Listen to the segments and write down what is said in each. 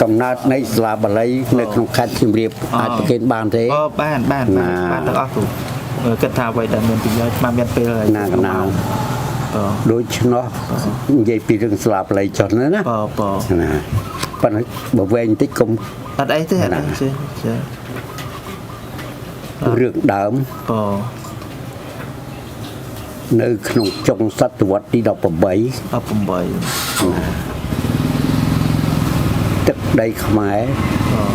កំណើតនៃសាលាបាលីនៅក្នុងខេត្តសៀមរាបអាចប្រគេនបានទេ អូបានបាន ណា បានទាំងអស់គ្រូគិតថាអ្វីដែលមានប្រយោជន៍បានមានពេលហើយ ណាកណា បង ដូច្នោះនិយាយពីរឿងសាលាបាលីចុះណាណា បងបង ណាប៉ុន្តែបើវែងបន្តិចកុំ អត់អីទេអត់អីទេចា រឿងដើម បង នៅក្នុងចុងសតវត្សទី18 18 ទឹកដីខ្មែរ បង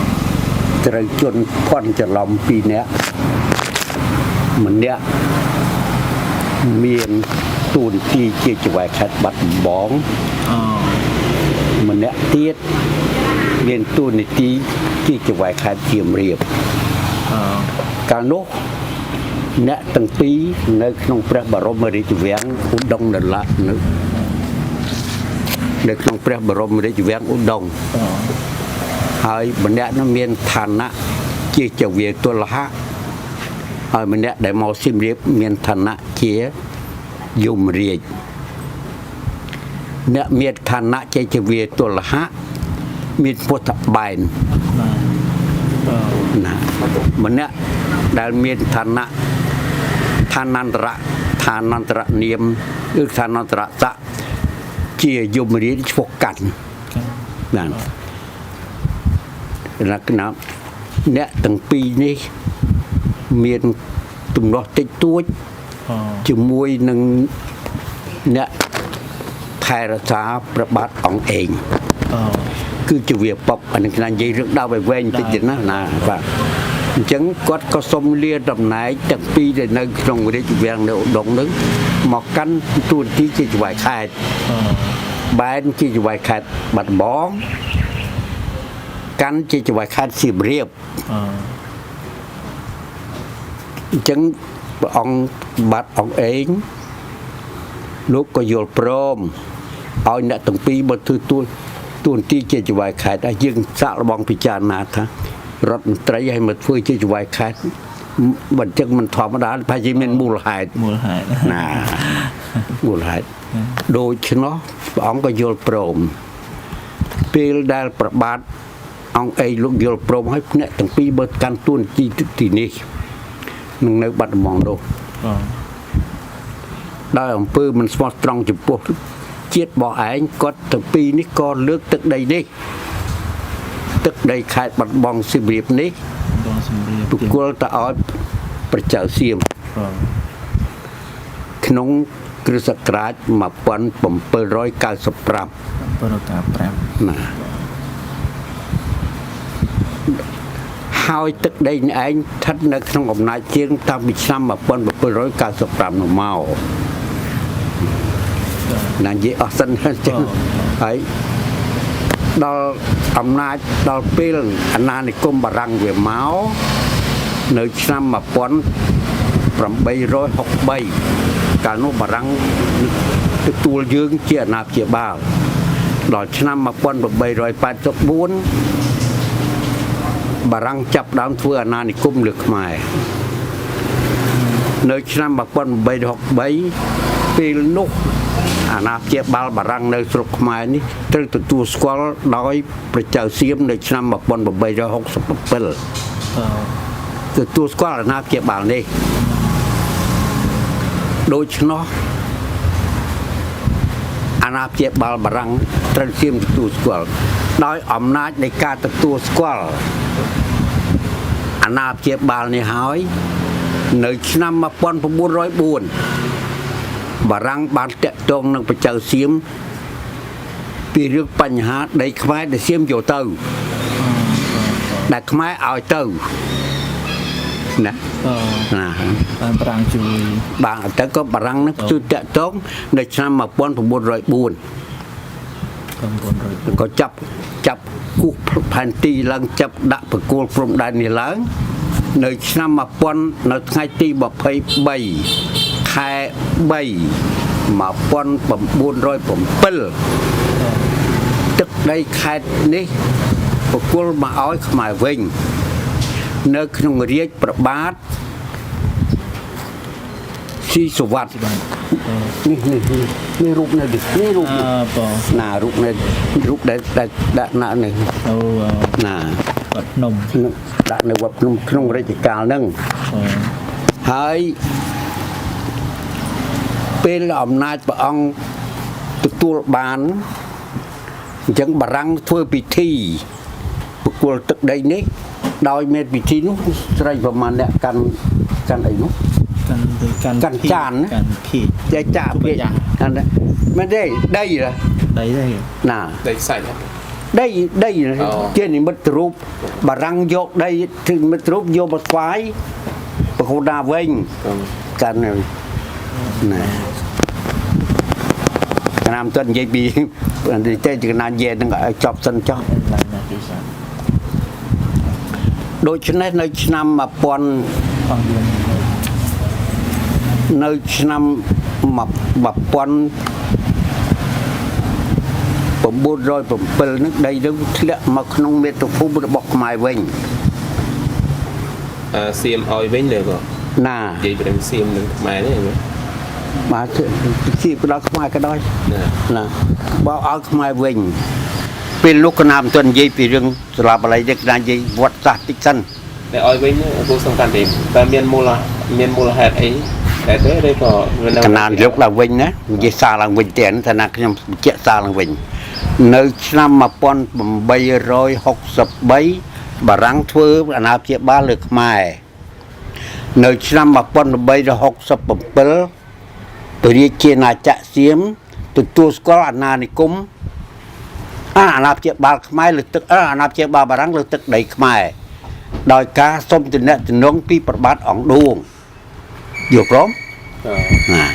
ត្រូវជន់ភ័ន្តច្រឡំពីរនាក់ម្នាក់មានតួនាទីជាចៅហ្វាយខេត្តបាត់ដំបង អូ ម្នាក់ទៀតមានតួនាទីជាចៅហ្វាយខេត្តសៀមរាប អូ កាលនោះអ្នកទាំងពីរនៅក្នុងព្រះបរមរាជវាំងឧដុង្គនលៈនៅនៅក្នុងព្រះបរមរាជវាំងឧដុង្គ បង ហើយម្នាក់នោះមានឋានៈជាចៅវាទលហៈហើយម្នាក់ដែលមកសៀមរាបមានឋានៈជាយមរាជអ្នកមានឋានៈជាចៅវាទលហៈមានពុទ្ធបែន បាទបង ណាម្នាក់ដែលមានឋានៈឋានន្តរៈឋានន្តរនាមឬឋានន្តរស័ក្តិជាយមរាជឈ្មោះកាន់បាទលក្ខណៈអ្នកទាំងពីរនេះមានទំនាស់តិចតួច បង ជាមួយនឹងអ្នកថែរក្សាព្រះបាទអង្គឯង បង គឺជាវាប៉ុកអានេះខ្ញុំនិយាយរឿងដើមឲ្យវែងតិចទៀតណាណាបាទអញ្ចឹងគាត់ក៏សុំលាតំណែងទាំងពីរដែលនៅក្នុងរាជវាំងនៅឧដុង្គនឹងមកកាន់តួនាទីជាចៅហ្វាយខេត្ត បង បែនជាចៅហ្វាយខេត្តបាត់ដំបងកាន់ជាចៅហ្វាយខេត្តសៀមរាប បង អញ្ចឹងព្រះអង្គបាត់អង្គឯងលោកក៏យល់ព្រមឲ្យអ្នកទាំងពីរមកធ្វើតួតួនាទីជាចៅហ្វាយខេត្តហើយយើងសាកល្បងពិចារណាថារដ្ឋមន្ត្រីឲ្យមកធ្វើជាចៅហ្វាយខេត្តមិនចឹងមិនធម្មតាប្រហែលជាមានមូលហេតុ មូលហេតុ ណាមូលហេតុដូច្នោះព្រះអង្គក៏យល់ព្រមពេលដែលប្របាទអង្គឯងលោកយល់ព្រមឲ្យអ្នកទាំងពីរបើកាន់តួនាទីទីនេះនឹងនៅបាត់ដំបងនោះ បង ដោយអំពើមិនស្មោះត្រង់ចំពោះជាតិរបស់ឯងគាត់ទាំងពីរនេះក៏លើកទឹកដីនេះទឹកដីខេត្តបាត់ដំបងសៀមរាបនេះ បងសំរៀប ប្រគល់ទៅឲ្យប្រជាសៀម បង ក្នុងគ្រិស្តសករាជ1795 795 ណាហើយទឹកដីនេះឯងស្ថិតនៅក្នុងអំណាចជាងតាំងពីឆ្នាំ1795នោះមកណានិយាយអស់សិនអញ្ចឹងហើយដល់អំណាចដល់ពេលអាណានិគមបារាំងវាមកនៅឆ្នាំ1863កាលនោះបារាំងទទួលយើងជាអាណាព្យាបាលដល់ឆ្នាំ1884បារាំងចាប់ដើមធ្វើអាណានិគមលើខ្មែរនៅឆ្នាំ1863ពេលនោះអាណាព្យាបាលបារាំងនៅស្រុកខ្មែរនេះត្រូវទទួលស្គាល់ដោយប្រជាសៀមនៅឆ្នាំ1867 បង ទទួលស្គាល់អាណាព្យាបាលនេះដូច្នោះអាណាព្យាបាលបារាំងត្រូវសៀមទទួលស្គាល់ដោយអំណាចនៃការទទួលស្គាល់អាណាព្យាបាលនេះហើយនៅឆ្នាំ1904បារាំងបានតាក់ទងនឹងប្រជាសៀមពីរឿងបញ្ហាដីខ្មែរដែលសៀមយកទៅដែលខ្មែរឲ្យទៅណា បង ណា បានប្រាំងជួយ បាទទៅក៏បារាំងនឹងជួយតាក់ទងនៅឆ្នាំ1904 904 ក៏ចាប់ចាប់គូសផែនទីឡើងចាប់ដាក់បកគលព្រំដែននេះឡើងនៅឆ្នាំ1000នៅថ្ងៃទី23ខែ3 1907ទឹកដីខេត្តនេះបកគលមកឲ្យខ្មែរវិញនៅក្នុងរាជប្របាទស៊ីសុវត្ថិ បាទ នេះនេះនេះនេះរូបនៅនេះនេះរូប អើបង ណារូបនៅរូបដែលដែលដាក់ណានេះ អូ ណា វត្តភ្នំ ដាក់នៅវត្តភ្នំក្នុងរជ្ជកាលហ្នឹង អូ ហើយពេលអំណាចព្រះអង្គទទួលបានអញ្ចឹងបារាំងធ្វើពិធីប្រគល់ទឹកដីនេះ ដោយមានពិធីនោះស្រីប្រមាណអ្នកកាន់កាន់អីនោះ កាន់ទៅកាន់ កាន់ចានណា កាន់ភី ចែកចាក់ពេកកាន់ដែរមែនទេដីហ៎ ដីទេ ណា ដីខ្សាច់ហ៎ ដីដី អូ ជានិមិត្តរូបបារាំងយកដីជានិមិត្តរូបយកមកថ្វាយប្រគល់ណាវិញ កាន់ហើយណាកណាមទៅនិយាយពី តែកណានិយាយហ្នឹងឲ្យចប់សិនចុះ ឡើងណាទីសា ដូច្នេះនៅឆ្នាំ1000 ផងយួន នៅឆ្នាំ1907ហ្នឹងដីហ្នឹងធ្លាក់មកក្នុងមាតុភូមិរបស់ខ្មែរវិញ អឺសៀមឲ្យវិញលើក៏ ណា និយាយពីសៀមនឹងខ្មែរនេះហ្នឹង បាទជាផ្ដល់ខ្មែរក៏ដោយ ណា ណាបើឲ្យខ្មែរវិញពេលលោកកណាមិនទាន់និយាយពីរឿងស្លាប់អីទេកណានិយាយវត្តសាស្ត្រតិចសិន តែឲ្យវិញគូសំខាន់ទេតែមានមូលមានមូលហេតុអីតែទេឬក៏វានៅ កណានយកឡើងវិញណានិយាយសារឡើងវិញទៀតថាណាខ្ញុំបញ្ជាក់សារឡើងវិញនៅឆ្នាំ1863បារាំងធ្វើអាណាព្យាបាលលើខ្មែរនៅឆ្នាំ1867ព្រះរាជាណាចក្រសៀមទទួលស្គាល់អាណានិគមអាណាព្យាបាលខ្មែរលើទឹកអាណាព្យាបាលបារាំងលើទឹកដីខ្មែរដោយការសុំទំនាក់ទំនងពីប្របាទអង្គឌួងយល់ព្រម អឺ ណា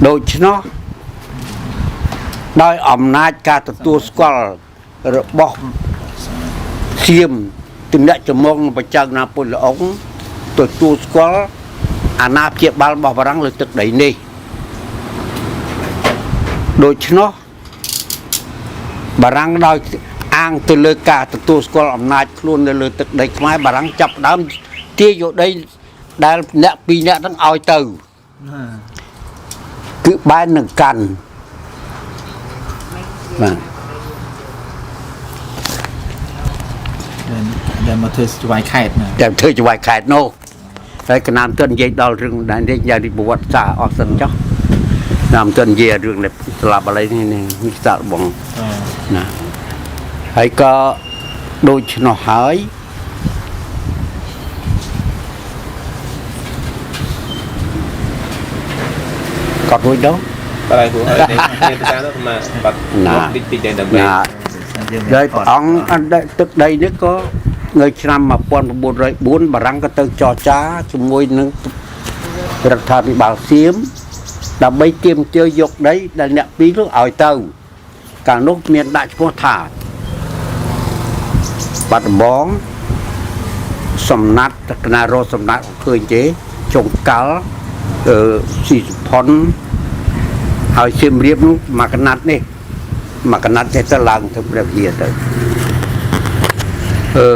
ដូច្នោះដោយអំណាចការទទួលស្គាល់របស់សៀមទំនាក់ចំងបច្ចេកណាពលល្អងទទួលស្គាល់អាណាព្យាបាលរបស់បារាំងលើទឹកដីនេះដូច្នោះបារាំងដោយអាងទៅលើការទទួលស្គាល់អំណាចខ្លួននៅលើទឹកដីខ្មែរបារាំងចាប់ផ្ដើមទាយយកដីដែលអ្នកពីរអ្នកហ្នឹងឲ្យទៅ ណា គឺបែននឹងកាន់បាទ ដែលដែលមកធ្វើស្វ័យខេតណា តែធ្វើចវាយខេតនោះហើយកណាមទិននិយាយដល់រឿងដែលនេះយ៉ាងនេះប្រវត្តិសាស្ត្រអស់សិនចុះណាមទិននិយាយរឿងនេះស្លាប់ឥឡូវនេះនេះសាកល្បង អូ ណាហើយក៏ដូច្នោះហើយកត់រួចដល់ បាទហើយព្រោះឲ្យនេះភាសានោះមកបាត់ ណា តិចតិចដែរដើម្បី ណា យើង ហើយព្រះអង្គអណ្ដែតទឹកដីនេះក៏នៅឆ្នាំ1904បារាំងក៏ទៅចរចាជាមួយនឹងរដ្ឋាភិបាលសៀមដើម្បីទាមទារយកដីដែលអ្នកពីរនោះឲ្យទៅកាលនោះមានដាក់ឈ្មោះថាបាត់ដំបងសំណាត់កណារោសំណាត់ឃើញទេចុងកាល់អឺស៊ីសុផុនហើយសៀមរាបនោះមកកណាត់នេះ មកកណាត់ចេះទៅឡើងទៅព្រះវិហារទៅអឺ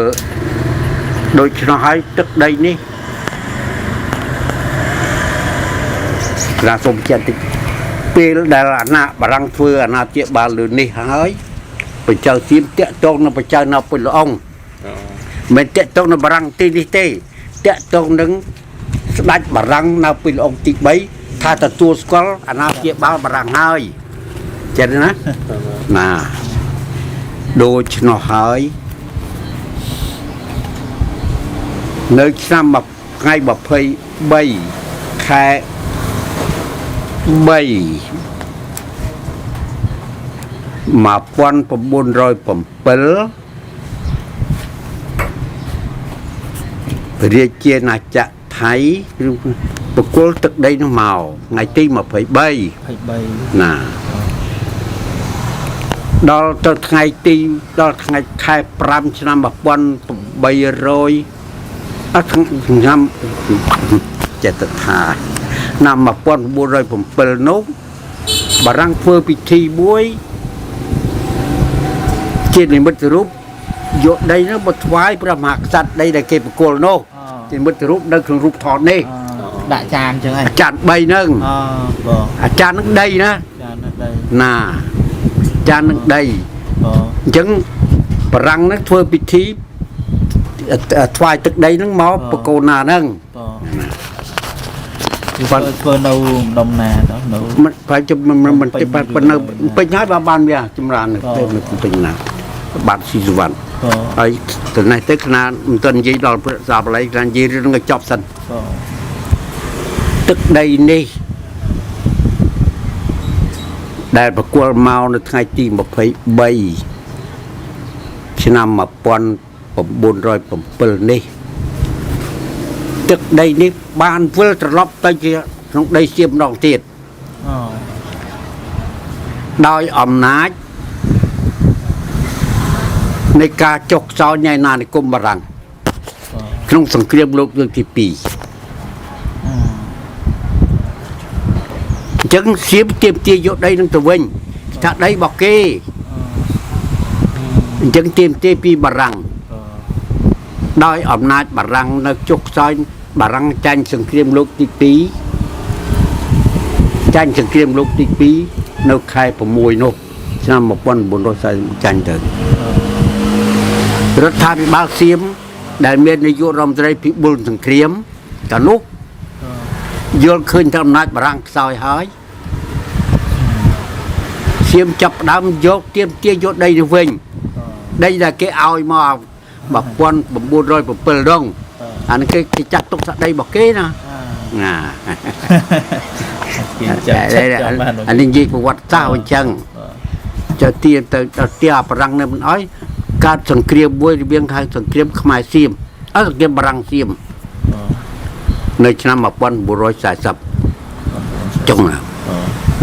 ដូច្នោះហើយទឹកដីនេះក្រាសូមចិត្តតិចពេលដែលអាណាបារាំងធ្វើអាណាព្យាបាលលើនេះហើយបច្ចៅសៀមតាក់ទងនឹងបច្ចៅនៅពុលអង្គ អូ មិនតាក់ទងនឹងបារាំងទីនេះទេតាក់ទងនឹងស្ដេចបារាំងនៅពលអង្គទី3ថាទទួលស្គាល់អាណាព្យាបាលបារាំងហើយចិត្តណា ណាដូច្នោះហើយនៅឆ្នាំថ្ងៃ23ខែ3 1907ព្រះរាជាណាចក្រថៃឬប្រគល់ទឹកដីនោះមកថ្ងៃទី23 23 ណាដល់ទៅថ្ងៃទីដល់ថ្ងៃខែ5ឆ្នាំ1800អត់ឆ្នាំចេតថាឆ្នាំ1907នោះបារាំងធ្វើពិធីមួយជានិមិត្តរូបយកដីនោះមកថ្វាយព្រះមហាក្សត្រដីដែលគេប្រគល់នោះ អូ ជានិមិត្តរូបនៅក្នុងរូបថតនេះ អូ ដាក់ចានចឹងហើយ អាចារ្យ3ហ្នឹង អូបង អាចារ្យហ្នឹងដីណា ចានដី ណាចានហ្នឹងដី បង អញ្ចឹងបារាំងហ្នឹងធ្វើពិធីថ្វាយទឹកដីហ្នឹងមកបកូនណាហ្នឹង បងធ្វើនៅម្ដុំណាដល់នៅ មិនប្រហែលជាមិនមិនទេប៉ុន្តែពេញហើយបានវាចម្រើនទៅពេញណាបាទស៊ីសុវណ្ណ បង ហើយទៅនេះទៅខ្នាមិនទាន់និយាយដល់ព្រះសាបល័យខ្នានិយាយរឿងឲ្យចប់សិន បង ទឹកដីនេះដែលប្រគល់មកនៅថ្ងៃទី23ឆ្នាំ1907នេះទឹកដីនេះបានវិលត្រឡប់ទៅជាក្នុងដីសៀមម្ដងទៀត អូ ដោយអំណាចនៃការចុះខ្សោយនៃអាណានិគមបារាំង បង ក្នុងសង្គ្រាមលោកលើកទី2អញ្ចឹងសៀមទាមទារយកដីនឹងទៅវិញថាដីរបស់គេអញ្ចឹងទាមទារពីបារាំង បង ដោយអំណាចបារាំងនៅជុកខ្សោយបារាំងចាញ់សង្គ្រាមលោកទី2ចាញ់សង្គ្រាមលោកទី2នៅខែ6នោះឆ្នាំ1940ចាញ់ទៅរដ្ឋាភិបាលសៀមដែលមាននាយករដ្ឋមន្ត្រីពិបុលសង្គ្រាមកាលនោះយល់ឃើញថាអំណាចបារាំងខ្សោយហើយសៀមចាប់ផ្ដើមយកទាមទារយកដីនេះវិញដីដែលគេឲ្យមក1907ដងអានេះគេគេចាត់ទុកថាដីរបស់គេណាណា គេចាប់ចាប់បាន អានេះនិយាយប្រវត្តិសាស្ត្រអញ្ចឹងចើទាទៅដល់ទាបារាំងនៅមិនអោយកើតសង្គ្រាមមួយរវាងហៅសង្គ្រាមខ្មែរសៀមអត់សង្គ្រាមបារាំងសៀមនៅឆ្នាំ1940ចុងណា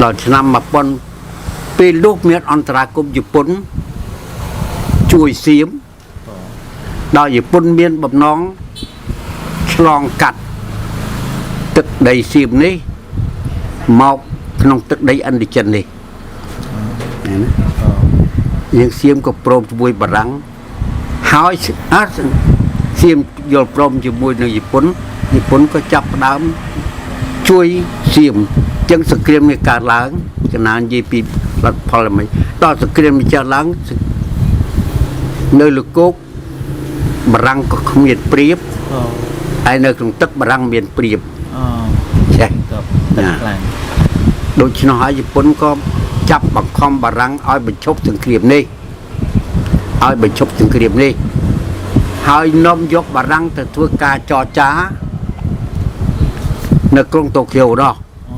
ដល់ឆ្នាំ1000ពេលនោះមានអន្តរាគមន៍ជប៉ុនជួយសៀមដល់ជប៉ុនមានបំណងឆ្លងកាត់ទឹកដីសៀមនេះមកក្នុងទឹកដីឥណ្ឌូចិននេះណាយើងសៀមក៏ព្រមជាមួយបារាំងហើយអត់សៀមយល់ព្រមជាមួយនឹងជប៉ុនជប៉ុនក៏ចាប់ផ្ដើមជួយសៀមអញ្ចឹងសង្គ្រាមនេះកើតឡើងកណានិយាយពីលទ្ធផលអ្វីដល់សង្គ្រាមនេះកើតឡើងនៅលើគោកបារាំងក៏គ្មានព្រៀប បង ហើយនៅក្នុងទឹកបារាំងមានព្រៀប អូ ចេះ ក៏ទឹកខ្លាំង ដូច្នោះហើយជប៉ុនក៏ចាប់បង្ខំបារាំងឲ្យបញ្ឈប់សង្គ្រាមនេះឲ្យបញ្ឈប់សង្គ្រាមនេះហើយនាំយកបារាំងទៅធ្វើការចរចានៅក្រុងតូក្យូនោះ អូ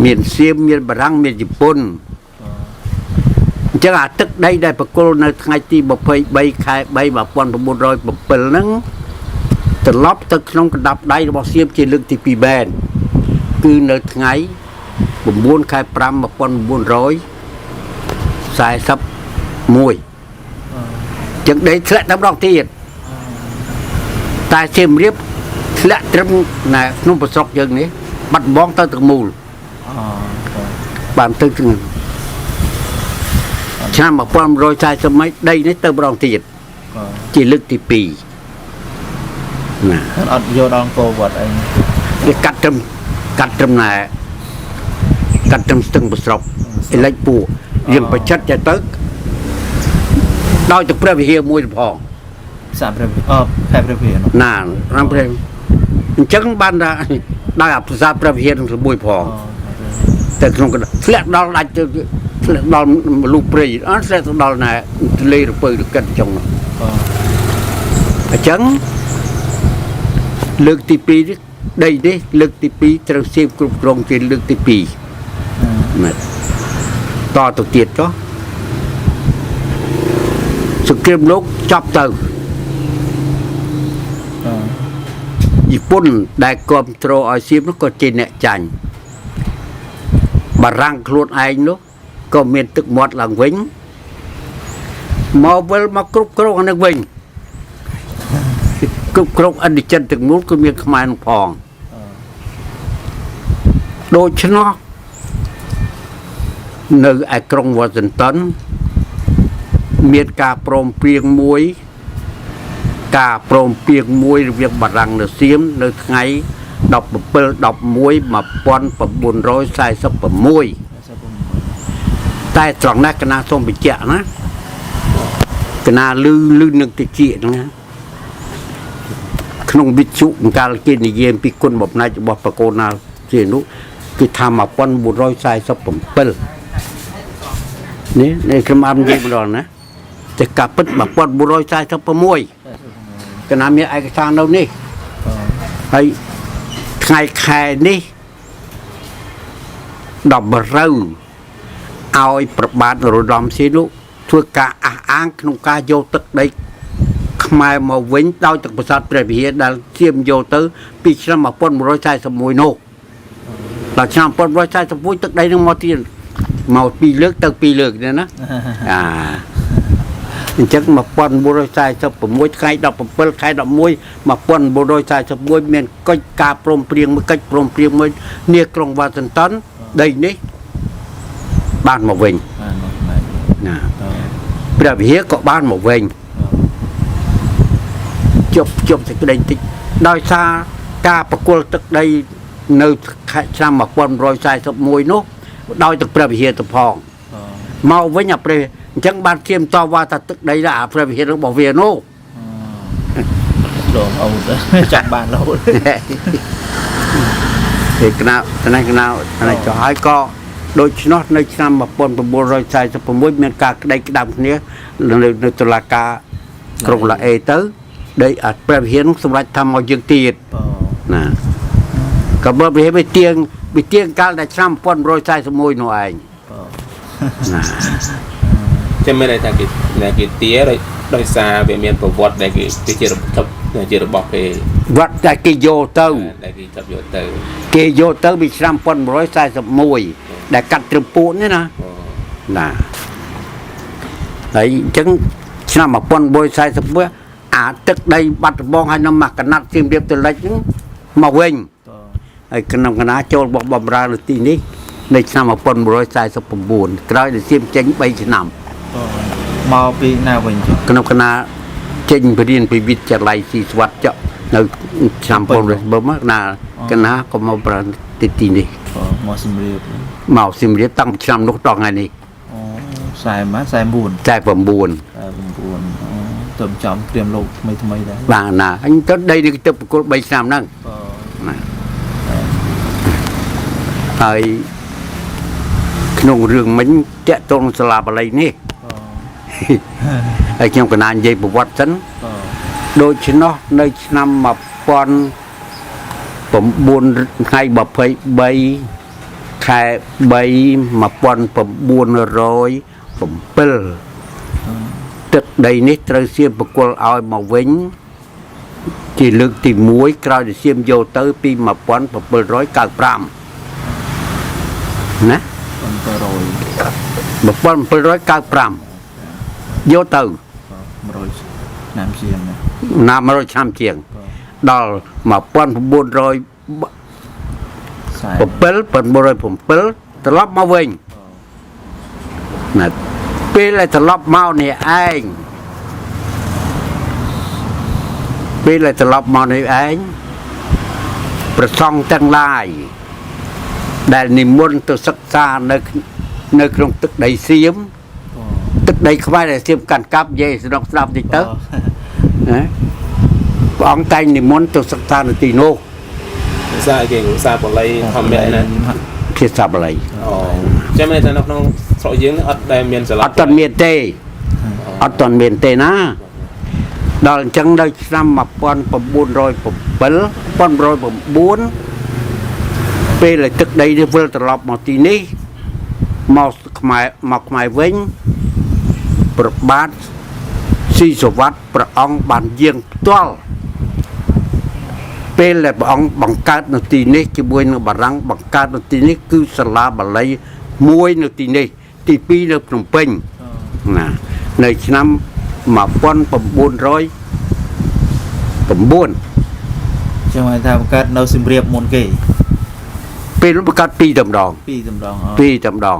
មានសៀមមានបារាំងមានជប៉ុនអញ្ចឹងអាទឹកដីដែលប្រគល់នៅថ្ងៃទី23ខែ3 1907ហ្នឹងត្រឡប់ទៅក្នុងកណ្ដាប់ដៃរបស់សៀមជាលើកទី2បែនគឺនៅថ្ងៃ9ខែ5 1941ចឹងដីធ្លាក់តែម្ដងទៀតតែសៀមរាបធ្លាក់ត្រឹមណែក្នុងប្រស្រុកយើងនេះបាត់ដំបងទៅទាំងមូល អូបង បានទៅទាំងឆ្នាំ1940មិនដីនេះទៅម្ដងទៀត បង ជាលើកទី2ណា អត់យកដល់អង្គរវត្តអី វាកាត់ត្រឹមកាត់ត្រឹមណែកាត់ត្រឹមស្ទឹងប្រស្រុកអិលិចពួកយើងប្រចិតទៅទៅដោយទៅព្រះវិហារមួយផង សាព្រះអូខេព្រះវិហារនោះ ណាណាព្រះអញ្ចឹងបានថាដោយអភិសាព្រះវិហារនឹងមួយផង អូ តែក្នុងកណ្ដាលធ្លាក់ដល់ដាច់ទៅធ្លាក់ដល់លូព្រៃអត់ធ្លាក់ទៅដល់ណែទលេរពៅរកិតចុងនោះ បង អញ្ចឹងលើកទី2នេះដីនេះលើកទី2ត្រូវសៀមគ្រប់គ្រងជាលើកទី2ណាតទៅទៀតចុះសង្គ្រាមលោកចប់ទៅ បង ជប៉ុនដែលគ្រប់គ្រងឲ្យសៀមនោះក៏ជាអ្នកចាញ់បារាំងខ្លួនឯងនោះក៏មានទឹកមាត់ឡើងវិញមកវិលមកគ្រប់គ្រងអានឹងវិញគ្រប់គ្រងឥណ្ឌូចិនទាំងមូលគឺមានខ្មែរនឹងផងដូច្នោះនៅឯក្រុងវ៉ាស៊ីនតោនមានការព្រមព្រៀងមួយ ការព្រមព្រៀងមួយរវាងបារាំងនិងសៀមនៅថ្ងៃ 17 11 1946តែត្រង់ណាកណាសូមបញ្ជាក់ណាកណាលឺលឺនឹងតិចហ្នឹងណាក្នុងវិទ្យុកាលគេនិយាយពីគុណបំណាច់របស់ប្រកូនណាជានោះគឺថា1947នេះនេះខ្ញុំអត់និយាយម្ដងណាតែការពិត1946កណាមានឯកសារនៅនេះហើយថ្ងៃខែនេះតម្រូវឲ្យប្របាទនរោត្តមសីហនុធ្វើការអះអាងក្នុងការយកទឹកដីខ្មែរមកវិញដោយទឹកប្រាសាទព្រះវិហារដែលធៀមយកទៅពីឆ្នាំ1941នោះដល់ឆ្នាំ1941ទឹកដីនឹងមកទៀតមកពីរលើកទៅពីរលើកនេះណាអាអញ្ចឹង1946ថ្ងៃ17ខែ11 1941មានកិច្ចការព្រមព្រៀងមួយកិច្ចព្រមព្រៀងមួយនាក្រុងវ៉ាស៊ីនតោនដីនេះបានមកវិញ បានមកខ្មែរ ណាព្រះវិហារក៏បានមកវិញជប់ជប់សេចក្តីបន្តិចដោយសារការប្រគល់ទឹកដីនៅខែឆ្នាំ1941នោះដោយទឹកព្រះវិហារទៅផងមកវិញអាព្រះអញ្ចឹងបានធៀមតវ៉ាថាទឹកដីដល់អាព្រះវិហាររបស់វានោះ ដងអូន ចាំបានរហូត ទេកណាតនេះកណាតនេះចុះហើយក៏ដូច្នោះនៅឆ្នាំ1946មានការក្តីក្តាំគ្នានៅនៅតុលាការក្រុងឡាអេទៅដីអាព្រះវិហារនោះសម្រាប់ថាមកយើងទៀតណាក៏បើវិហារវាទៀងវាទៀងកាលតែឆ្នាំ1941នោះឯងណា ចាំមានន័យថាគេដែលគេទាដោយដោយសារវាមានប្រវត្តិដែលគេគេជារបបជារបស់គេ វត្តដែលគេយកទៅ ដែលគេចាប់យកទៅ គេយកទៅពីឆ្នាំ1941ដែលកាត់ត្រឹមពួកនេះណាណាហើយអញ្ចឹងឆ្នាំ1941អាទឹកដីបាត់ដំបងហើយនៅមកកណាត់សៀមរាបទៅលិចហ្នឹងមកវិញហើយក្នុងកណាចូលរបស់បំរើនៅទីនេះនៅឆ្នាំ1949ក្រោយដែលសៀមចេញ3ឆ្នាំ មកពីណាវិញចុះ ក្នុងកណាចេញបរៀនពីវិទ្យាល័យស៊ីស្វាត់ចុះនៅឆ្នាំ1949មកណាកណាក៏មកប្រើទីទីនេះ មកសំរៀប មកសៀមរាបតាំងពីឆ្នាំនោះដល់ថ្ងៃនេះ អូ40ម៉ា44 តែ9 49អូទៅចំត្រៀមលោកថ្មីថ្មីដែរ បាទណាអញទៅដីនេះទៅប្រគល់3ឆ្នាំហ្នឹងណាហើយក្នុងរឿងមិញតាក់ទងសាលាបាលីនេះហើយខ្ញុំកណានិយាយប្រវត្តិសិនដូច្នោះនៅឆ្នាំ1900ថ្ងៃ23ខែ3 1907ទឹកដីនេះត្រូវសៀមប្រគល់ឲ្យមកវិញជាលើកទី1ក្រោយដែលសៀមយកទៅពី1795ណា 700 1795យកទៅ 100ឆ្នាំជាង ណា100ឆ្នាំជាងដល់1907 907ត្រឡប់មកវិញណាពេលដែលត្រឡប់មកនេះឯងពេលដែលត្រឡប់មកនេះឯងប្រសង់ទាំងឡាយដែលនិមន្តទៅសិក្សានៅនៅក្នុងទឹកដីសៀមទឹកដីខ្មែរដែលសៀមកាន់កាប់និយាយស្នុកស្ដាប់តិចទៅណាព្រះអង្គតែងនិមន្តទៅសិក្សានៅទីនោះ ភាសាអីគេភាសាបាលីធម្មៈណា ភាសាបាលី អូចាំមានន័យថានៅក្នុងស្រុកយើងអត់ដែលមានសាលា អត់ទាន់មានទេអត់ទាន់មានទេណាដល់អញ្ចឹងដល់ឆ្នាំ1907 1909ពេលដែលទឹកដីនេះវិលត្រឡប់មកទីនេះមកខ្មែរមកខ្មែរវិញប្របាទស៊ីសុវត្ថិព្រះអង្គបានយាងផ្ទាល់ពេលដែលព្រះអង្គបង្កើតនៅទីនេះជាមួយនឹងបារាំងបង្កើតនៅទីនេះគឺសាលាបាលីមួយនៅទីនេះទី2នៅភ្នំពេញណានៅឆ្នាំ1909 ចឹងហៅថាបង្កើតនៅសៀមរាបមុនគេ ពេលនោះបង្កើតពីរតម្ដង ពីរតម្ដង ពីរតម្ដង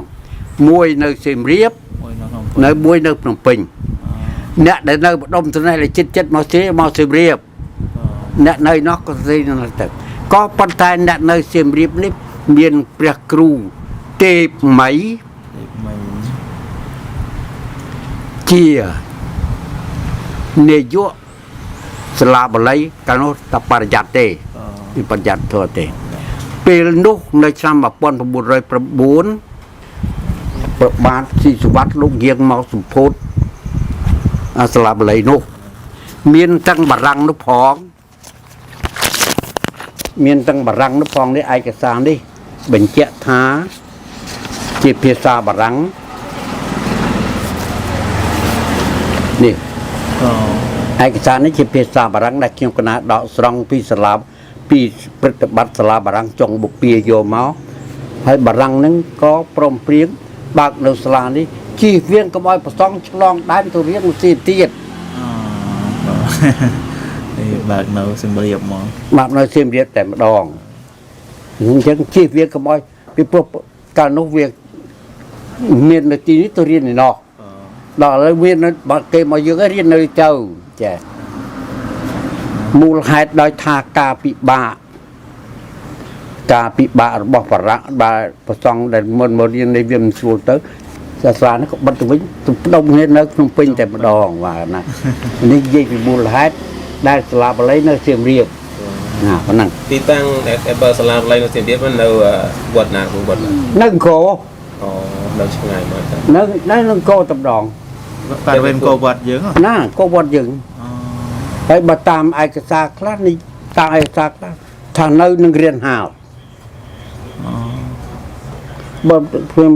មួយនៅសៀមរាប មួយនៅក្នុង នៅមួយនៅភ្នំពេញអ្នកដែលនៅម្ដុំត្នេះដែលចិត្តចិត្តមកសៀមកសៀមរាបអ្នកនៅនោះក៏ស្រីនៅទៅ ក៏ប៉ុន្តែអ្នកនៅសៀមរាបនេះមានព្រះគ្រូទេពមី ទេពមី ជានាយកសាលាបាលីកាលនោះតែបរិយ័តទេ អូ ពីបញ្ញត្តិធម៌ទេពេលនោះនៅឆ្នាំ1909ប្របាទស៊ីសុវត្ថិលោកយាងមកសម្ពោធអាសាលាបាលីនោះ មានទាំងបារាំងនោះផងមានទាំងបារាំងនោះផងនេះឯកសារនេះ បញ្ជាក់ថាជាភាសាបារាំងនេះ អូ ឯកសារនេះជាភាសាបារាំងដែលខ្ញុំកណាដកស្រង់ពីសាលាពីព្រឹត្តិបត្តិសាលាបារាំងចុងបុព្វាយកមកហើយបារាំងហ្នឹងក៏ព្រមព្រៀងបើកនៅសាលានេះជៀសវាងកុំឲ្យប្រសង់ឆ្លងដែនទៅរៀននៅទីទៀត អូនេះបើកនៅសៀមរាបហ្មង មកនៅសៀមរាបតែម្ដងអញ្ចឹងជៀសវាងកុំឲ្យពីព្រោះកាលនោះវាមាននៅទីនេះទៅរៀនឯណោះ អូ ដល់ឥឡូវមាននៅបើគេមកយើងឲ្យរៀននៅទៅចាមូលហេតុដោយថាការពិបាកការពិបាករបស់បរៈដែលប្រសង់ដែលមុនមករៀននេះវាមិនស្រួលទៅសាសនានេះក៏បិទទៅវិញទៅផ្ដុំគ្នានៅក្នុងពេញតែម្ដងបាទណានេះនិយាយពីមូលហេតុដែលសាលាបាលីនៅសៀមរាបណាប៉ុណ្ណឹង ទីតាំងដែលបើសាលាបាលីនៅសៀមរាបនៅវត្តណាគ្រូវត្តណា នៅអង្គរ អូនៅឆ្ងាយមកតា នៅនៅអង្គរតែម្ដង បរិវេណកោវត្តយើងហ៎ ណាអង្គរវត្តយើង អូ ហើយបើតាមឯកសារខ្លះនេះតាមឯកសារខ្លះថានៅនឹងរៀនហាល អូ បើខ្ញុំ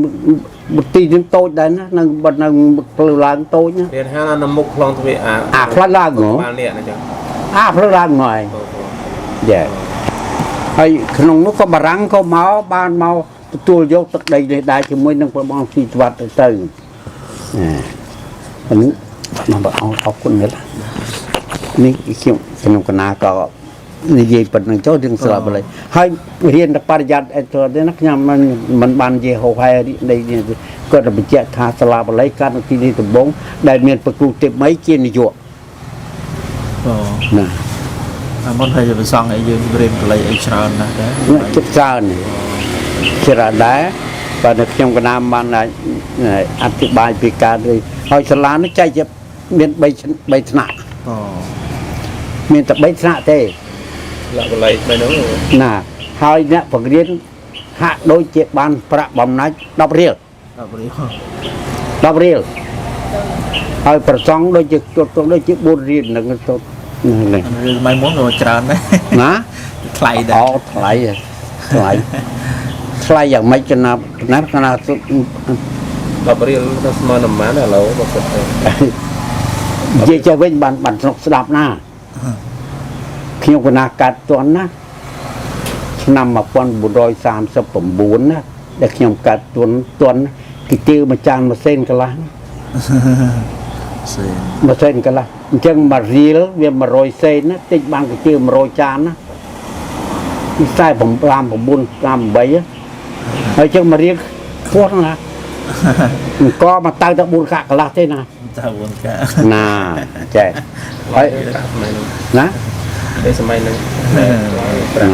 ទីនឹងតូចដែរណានឹងបើនៅផ្លូវឡើងតូចណា រៀនហាលនៅមុខខ្លងទ្វារអា អាផ្លូវឡើងហ៎ បាលនេះណាចឹង អាផ្លូវឡើងមកហើយយ៉ាហើយក្នុងនោះក៏បារាំងក៏មកបានមកទទួលយកទឹកដីនេះដែរជាមួយនឹងព្រះអង្គស៊ីស្វត្តទៅទៅអានេះមកបងអរគុណណាស់នេះខ្ញុំខ្ញុំកណាក៏និយាយប៉ុណ្្នឹងចូលរឿងស្លាប់បាលីហើយរៀនតែបរិយ័តអីទៅទេណាខ្ញុំមិនមិនបាននិយាយហោហែនេះគាត់តែបញ្ជាក់ថាសាលាបាលីកើតនៅទីនេះដំបូងដែលមានប្រគ្រូទេពមីជានាយក អូ ណា អាមុនហើយប្រសង់អីយើងរៀនបាលីអីច្រើនណាស់ដែរ អ្នកចិត្តច្រើនច្រើនដែរបាទនៅខ្ញុំកណាបានអធិប្បាយពីការនេះហើយសាលានេះចែកជាមាន3 3ថ្នាក់ អូ មានតែ3ថ្នាក់ទេ លាបាលីបែរនោះ ណាហើយអ្នកបង្រៀនហាក់ដូចជាបានប្រាក់បំណាច់10រៀល 10រៀល 10រៀលហើយប្រសង់ដូចជាទល់ដូចជា4រៀលនឹងទៅនេះ រឿងសម័យមុនក៏ច្រើនដែរ ណា ថ្លៃដែរ អូថ្លៃថ្លៃថ្លៃយ៉ាងម៉េចកណាណាកណា 10រៀលទៅស្មើនឹងប៉ុន្មានឥឡូវបើគិតទៅ និយាយចេះវិញបានបានស្នុកស្ដាប់ណាខ្ញុំកណាកាត់តន់ណាឆ្នាំ1939ណាដែលខ្ញុំកាត់តន់តន់គេជឿមួយចានមួយសេនកន្លះ សេន មួយសេនកន្លះអញ្ចឹងមួយរៀលវា100សេនណាតិចបានគេជឿ100ចានណា45 9 38ហើយអញ្ចឹងមួយរៀលខ្ពស់ណាស់អង្គមកទៅតែ4កាក់កន្លះទេណា តើវងកា ណាចេះហើយ សម័យនោះ ណា តែសម័យហ្នឹងប្រាក់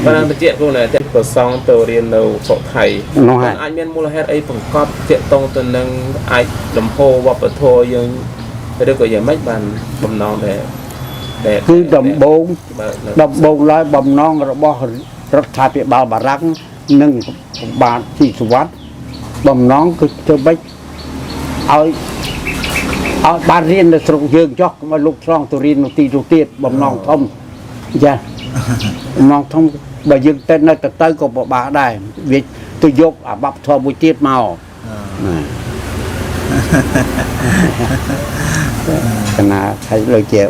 បានបញ្ជាក់ព្រោះតែប្រសង់ទៅរៀននៅស្រុកថៃ នោះហើយ អាចមានមូលហេតុអីបង្កប់តាកតងទៅនឹងអាចលំហវប្បធម៌យើងឬក៏យ៉ាងម៉េចបានបំណងដែលដែល គឺដំបូង បើនៅ ដំបូងឡើយបំណងរបស់រដ្ឋាភិបាលបារាំងនិងបាទស៊ីសុវត្ថិបំណងគឺធ្វើម៉េចឲ្យឲ្យបានរៀននៅស្រុកយើងចុះកុំឲ្យលោកឆ្លងទៅរៀននៅទីនោះទៀតបំណងធំចាបំណងធំបើយើងទៅនៅទៅទៅក៏ពិបាកដែរវាទៅយកអាបត្តិធម៌មួយទៀតមកណាកណាហើយដូចជា